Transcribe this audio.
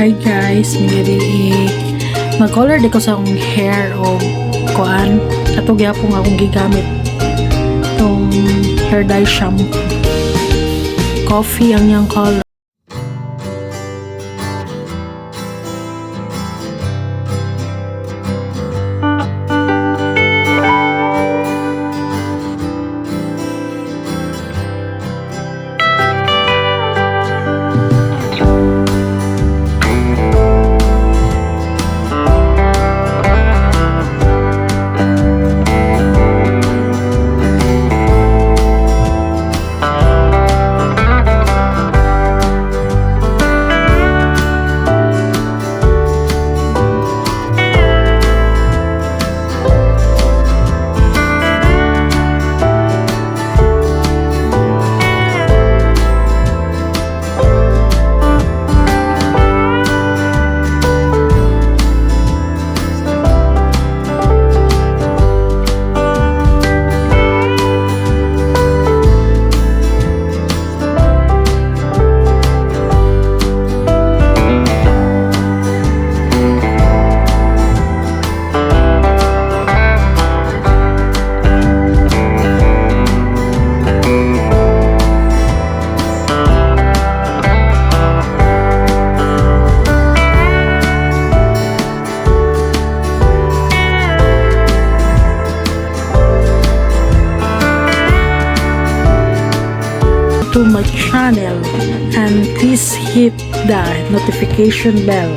Hi guys, mga mag-color di ko sa akong hair o kuan. Ato gyapon akong gigamit tong hair dye shampoo. Coffee ang iyang color. To my channel and please hit the notification bell.